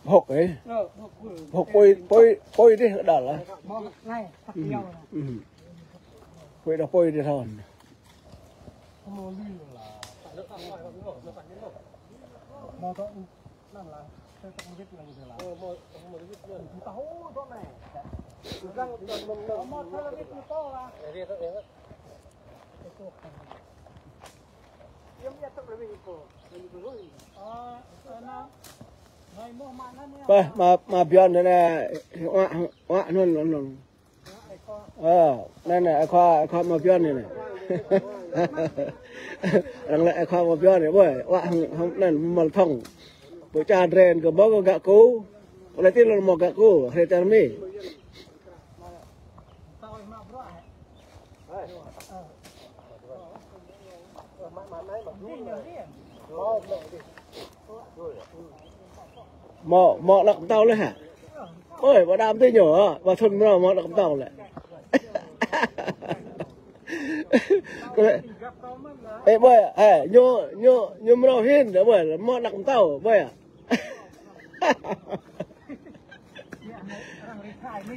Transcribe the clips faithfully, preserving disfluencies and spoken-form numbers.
Hŏk ih. Hŏk pui, pui, pui dih đal lah. Pui dah pui dih thâo. Pơ, ma, ma Bion anai, wă, wă, nun, nun, nun. Ơ, anai, anai, ơi khua, ơi khua ma Bion anai, anai. Arăng lĕ ơi khua ma Bion anai, ƀơi, wă, hăng, hăng, anai, mơ̆l thŏng. Pơ čar dren kơ mơ̆ kơ gak ku. Lĕ ti lŏn mơ̆ gak ku, hrơi čar Mi. Mơ̆, mơ̆ anăk pơtao lĕ hă? Ơi, ƀă đam tui ñu, ơ, ƀă thŭn mơ̆, mơ̆ anăk pơtao lĕ. Ê, ƀơi, ê, ñu, ñu, ñu mrâo hin, ƀơi, mơ̆ anăk pơtao, ƀơi.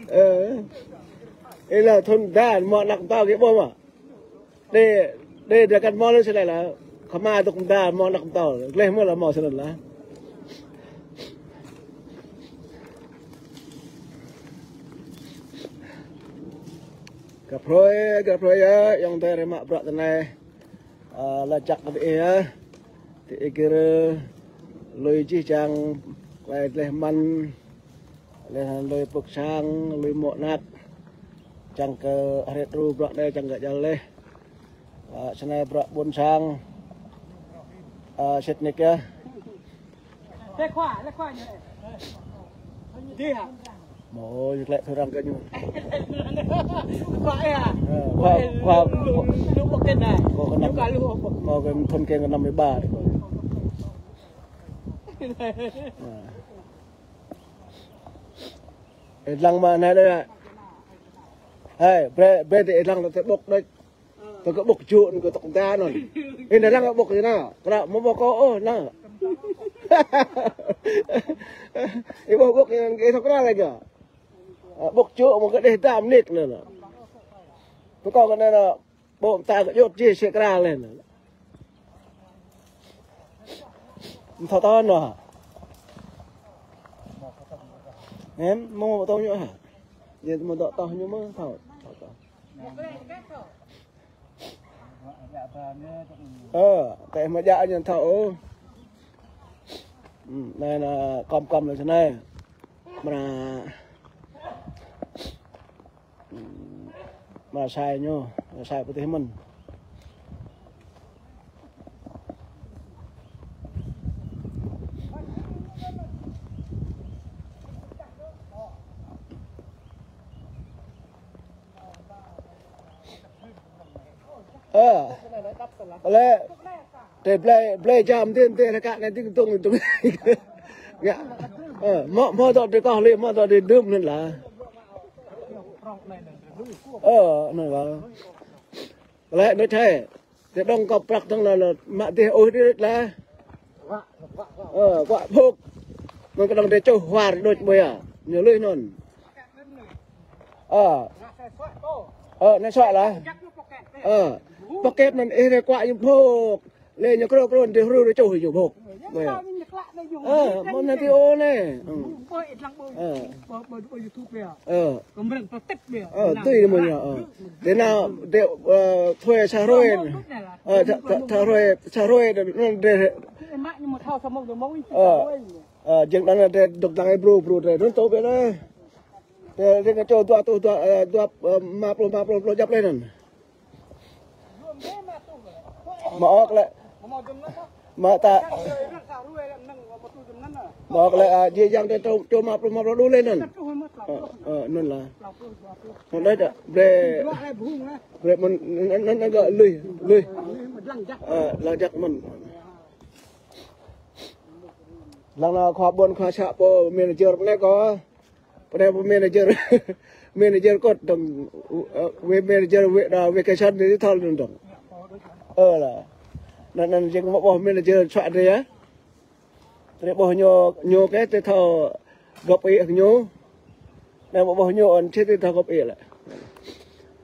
Ơ. Ê, lĕ thŭn đa, mơ̆ anăk pơtao kơ ƀơi mơ̆. Đê, đê, đê kăn mơ̆ lĕ sĭt lĕ. Kơ ma dŏ kơmda mơ̆ anăk pơtao. Gleh mơ̆ lĕ mơ̆ sĭt lĕ. Găp hrơi, găp hrơi yơh, ayŏng adơi rai mă bruă tơ anai. Ơ, laĭ jăk kơ ih yơh. Ti ih gir lui jih jang, lui gleh mơ̆n. Laih anŭn lui pơ̆k sang, lui mŏ anak. Čang kơ hrĕt ru bruă anai čang kơ jal laih. Ơ, snei bruă ƀuôn sang. Ơ, sĭt nik yơh. Mơ̆, ñu klĕ thâo arăng kơ ñu. Ơ, khua, khua, khua kơnăm. Mơ̆ kơ thŭn kơ năm mươi ba. Ơ. Ih lăng mă anai đơi. Hai, brơi, brơi tơ ih lăng tơ ƀŭk đơi. Tơ kơ ƀŭk čŭ anŭn kơ tŏk ta anŭn. Ih anai lăng ƀŭk anai. Kơ mơ̆ ƀŭk kơ ôh anai. Ih ƀuh ƀŭk anai kơ ih tŏk anai lĕ kơ. Ƀŭk čŭ mơ̆ kơ đeh dam nik anŭn. Tơ kơ anai anŭn. Ƀô̆ ta kơ djŏt jih sĕ kra lĕ. Mơ̆ thâo tŏ anŭn. Em, mơ̆ tŏ ñu hă? Ñu mơ̆ dŏ tŏ ñu mơ̆ thâo, thâo tŏ. Ơ, tơl mơ̆ djă ñu thâo ôh. Hm, anai anŭn kơm kơm lĕ snei. Mơ̆ anai. Mơ̆ sai ñu, mơ̆ sai pơtih mơ̆n. Ơ. Lĕ. Tơ blai, blai jam tin, tơ lĕ kă anai ting tong, ting tong. Ngă. Ơ, mơ̆, mơ̆ dŏ tơ kơ lĕ, mơ̆ dŏ tơ dŭm anŭn lah. Ơ, anŭn lah. Lĕ anŭn thâo. Tơ dŏng kơ prăk tong lah, lah, mă tơ ôh dih lah. Ơ, wă ƀŭk. Mơ̆ng kơ dŏng tơ čuh huar đôč ƀơi ah. Ñu lui anŭn. Ơ. Ơ, anai suaih lah. Ơ. Pơkĕp anŭn ih rĕ kuă ñu ƀŭk. Lĕ ñu krô krô tơ hru rĕ čuh ñu ƀŭk. Ơ, mơ̆ anai tơ ôh anai. Ơ. Ơ. Ơ, tui mơ̆ ñu, ơ. Tơ anai, tơ, ơ, thuê sa hrơi. Ơ, sa, sa, sa hrơi, sa hrơi, anŭn tơ. Ơ. Ơ, jing anŭn tơ dŏ dang ai bru, bru tơ. Anŭn tơ ƀĕ anai. Tơ, tơ ngă čô dua tuh, dua, ơ, dua, ơ, ma pluh, ma pluh, pluh djăp lĕ anŭn. Mơ̆ ôh lĕ. Mơ̆ ta. Mơ̆ ôh lĕ, ơ, jih jang tơ čô, čô ma pluh, ma pluh đôč lĕ anŭn. Ơ, ơ, anŭn lah. Anŭn đơi đah, brơi, brơi mơ̆n, anŭn, anŭn, anŭn gơ̆ lui, lui. Ơ, lăng jăk mơ̆n. Lăng anai khua ƀuôn khua să pô manager pơ anai kơ. Pơ anai pô manager. Manager kŏt dong, ơ, wê manager wê đa vacation anai thâo anŭn dong. Ơ lah. Anŭn, anŭn jing mă ƀuh manager čuă drơi yơh. Drơi ƀuh ñu, ñu kơ drơi thâo gŏp ih ñu. Anŭn mă ƀuh ñu anŭn či drơi thâo gŏp ih lĕ.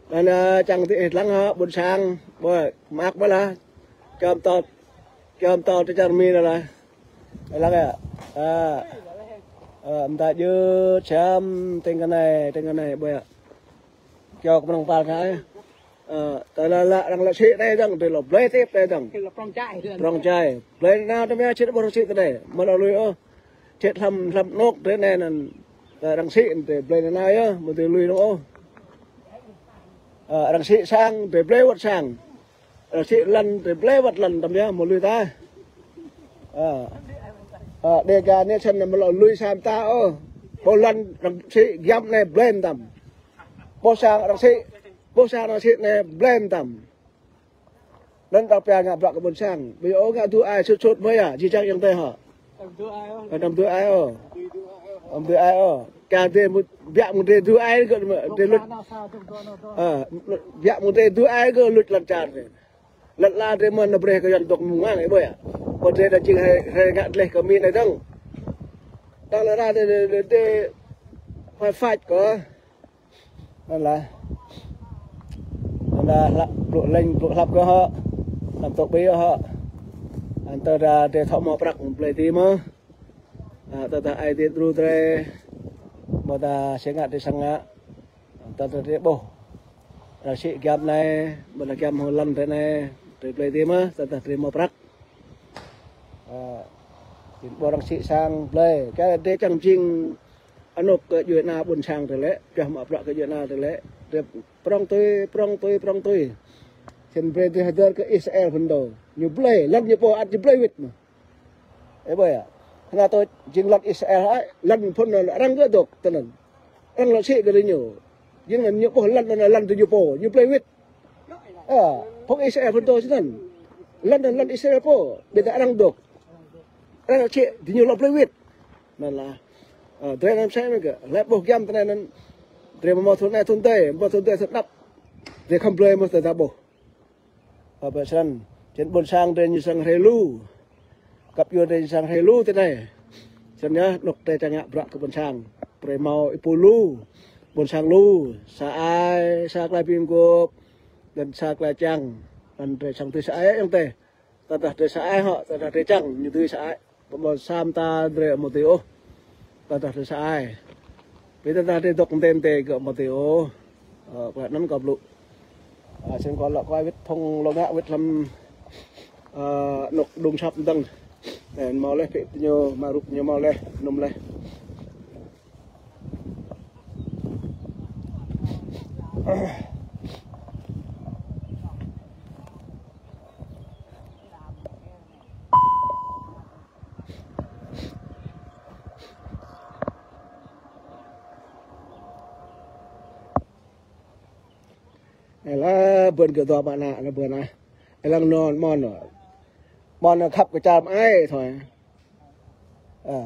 Anŭn, ơ, čang tơ ih lăng hă, ƀôn sang, ƀơi, mơak ƀơi lah. Čăm tơl, čăm tơl tơ čar Mi anŭn lah. Lăng yơh. A. Ơ, mơta jơ̆ čăm, tơ̆ng kơ anai, tơ̆ng kơ anai, ƀơi yơh. Kiaŏ kơ mơnơ̆ng pal kơ ai. Ơ, tơdah lă arăng lă sĭ anai dơ̆ng, tơdah lă blơi tip anai dơ̆ng. Tơdah lă prŏng čai. Prŏng čai. Blơi nao tơm yơh čĭt ƀuh arăng sĭ tơdơi. Mă lŏ lui ôh. Čĭt hlăm, hlăm anŏk tơdơi anai anŭn. Tơdah arăng sĭ tơdơi blơi nao yơh, mă tơdơi lui anŏk ôh. Ơ, arăng sĭ sang, tơdơi blơi wơ̆t sang. Ơ, sĭ lăn, tơdơi blơi wơ̆t lăn tơm yơh, mă lui ta. Ơ. Ơ, Dega anai sĭ anŭn mă lŏ lui sa mơta ôh. Ƀuh lăn arăng sĭ giăm anai blơi mơtam. Ƀuh sang arăng sĭ, ƀuh sang arăng sĭ anai blơi mơtam. Anŭn ta pia ngă bruă kơ ƀôn sang. Ƀu djơ̆ ôh ngă tui ai sut sut mơ̆ yơh, jih jang ayŏng adơi hă. Anăm tui ai ôh. Anăm tui ai ôh. Kơ drơi mŭt, biă mŭt drơi tui ai kơ drơi luč. Ơ, biă mŭt drơi tui ai kơ luč lăn čar drơi. Lăn ala drơi mơ̆n anăm brơi kơ Yuan dŏ mơ̆ng anai ƀơi yơh. Kơ drơi dah jing hrơi, hrơi ngă gleh kơ Mi anai dơ̆ng. Dơ̆ng lĕ ră drơi, drơi, drơi, drơi, huai fač kơ. Anŭn lah. Anŭn lah, hlăp, blŭ leng, blŭ hlăp kơ hŏ. Anăm tŏk ƀiă hŏ. Anŭn tơdah drơi thâo mă prăk blơi ti mơ̆. A, tơdah ai ti dru drơi. Mơ̆ dah sĭ ngă drơi sang ngă. Anŭn tơdah drơi ƀuh arăng sĭ giăm anai, mơ̆ dah giăm hŏ lăn drơi anai, drơi blơi ti mơ̆, tơdah drơi mă prăk. A, jing ƀuh arăng sĭ sang blơi. Kơ drơi čang jing anŏk kơ djuai ană ƀôn sang drơi lĕ, pioh mă bruă kơ djuai ană drơi lĕ. Drơi prŏng tui, prŏng tui, prŏng tui. Sĭt brơi drơi hơdơr kơ Israel phŭn dŏ. Ñu blơi, lăn ñu pô ăt ñu blơi wĭt mơ̆. Ơ ƀơi yơh. Hơnăl tui jing lăn Israel hă, lăn phŭn anŭn arăng gơ̆ dŏ tơ anŭn. Arăng lŏ sĭ kơ drơi ñu. Jing anŭn ñu ƀuh lăn anŭn lăn drơi ñu pô, ñu blơi wĭt. Ơ, phung Israel phŭn dŏ sĭt anŭn. Lăn anŭn lăn Israel pô, ƀiădah arăng dŏ. Arăng sĭ, drơi ñu lŏ blơi wĭt. Anŭn lah. Ơ, drơi anăm sĭ mơ̆n kơ. Lĕ ƀuh giăm tơ anai anŭn. Drơi mơ̆ mơ̆ thŭn anai thŭn adih, mơ̆ thŭn adih thŭn anăp. Drơi khŏm blơi mơ̆ tơdah ƀuh. Ơ, ƀơi sĭt anŭn. Jing ƀôn sang drơi ñu sang hrơi lu. Kăp yua drơi ñu sang hrơi lu tơ anai. Sĭt anŭn yơh, anŏk drơi čang ngă bruă kơ ƀôn sang. Brơi hmâo ih pô lu. Ƀôn sang lu. Sa ai, sa tơlơi bi mguôp. Anŭn sa tơlơi čang. Anŭn drơi sang tui sa ai ayŏng adơi. Tơdah drơi sa ai hŏ, tơdah drơi čang, ñu tui sa ai. Pơmơ̆ sa mơta drơi amâo tui ôh. Tơdah drơi sa ai. Ƀiădah tơdah drơi dŏ mơ̆n tơ̆ gơ̆ amâo tui ôh. Ơ, pơ anŭn kâo blŭ. Ơ, sĭt kâo lŏ kơ wĭt phung lŏ ngă wĭt hlăm, ơ, anŏk đung săp dơ̆ng. Ơ, hmâo leh pĕ ñu, mă rup ñu hmâo leh, anŭn leh. Ơ lah, bơ̆n kơ dua pă ană, ană bơ̆n ah. Ơ lăng non, mon. Mon khăp kơ čar mơai thôi. Ơ.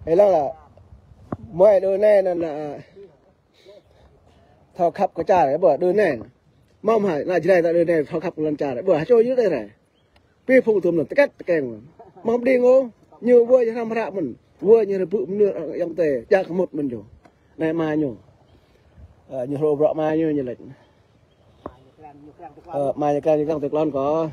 Ơ lăng lah. Mơai đơ anai, anŭn, anŭn, thâo khăp kơ čar, ơ, ƀơi đơ anai. Mơ̆ hă, ană Jrai ta đơ anai, thâo khăp kơ lŏn čar, ƀơi hơčô yơh tơ anai. Pĭ phung tŭm anŭn, tơkĕt tơkeng. Mơ̆ đing ôh, ñu wơ̆t ñu hrăm hră mơ̆n. Wơ̆t ñu hră bư̆ mơnơ̆r ayŏng adơi, jak kơ mŭt mơ̆n ñu. Anai ama ñu. Ơ, ñu hrô bruă ama ñu, ñu laĭ. Ơ, ama ñu kơ ñu kăng tơklon kơ.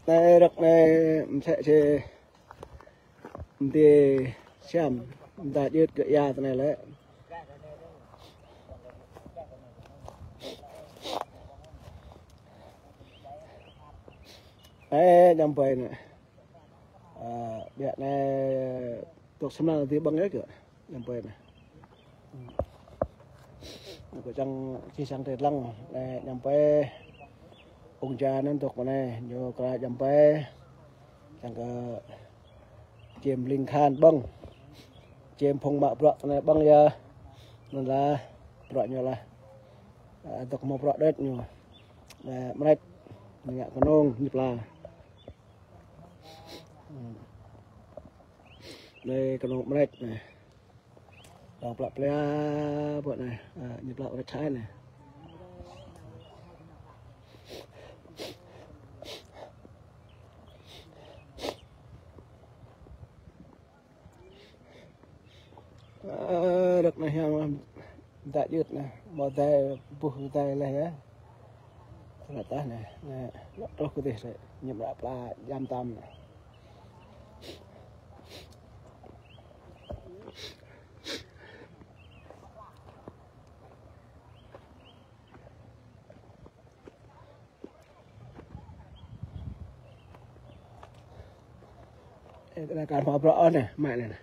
Anai rơ̆k anai mơsĕ sĕ mơdê siam, mơda jơ̆t gơ̆ ia tơ anai lĕ. Anai, ñăm ƀơi anai. Ơ, biă anai dŏ sơmlăng tơ ƀơ̆ng yơh kơ. Ñăm ƀơi anai. Kơ čang, čih čang tơlăng, anai ñăm ƀơi. Ung ja anŭn dŏ anai, ñu kơ ñăm ƀơi. Čang kơ čem ling khan ƀơ̆ng. Čem phung mă bruă anai ƀơ̆ng yơh. Anŭn lah, bruă ñu lah. Ơ, dŏ hmâo bruă đĕt ñu. Ơ, mret, ngă kơnong, ñu pla. Anai kơnung mrek anai. Dŏng plă plia ƀơi anai. A, ñu plă rơčhai anai. A, rơ̆k anai hiam dă jưt anai. Mơ̆ dai, buh dai leh yơh. Tơlơi tah anai. Anai, lŏ truh kơ dih anai. Ñu plă pla jam tam anai. Ê, kar hmâo bruă ôh anai, mă anai anai.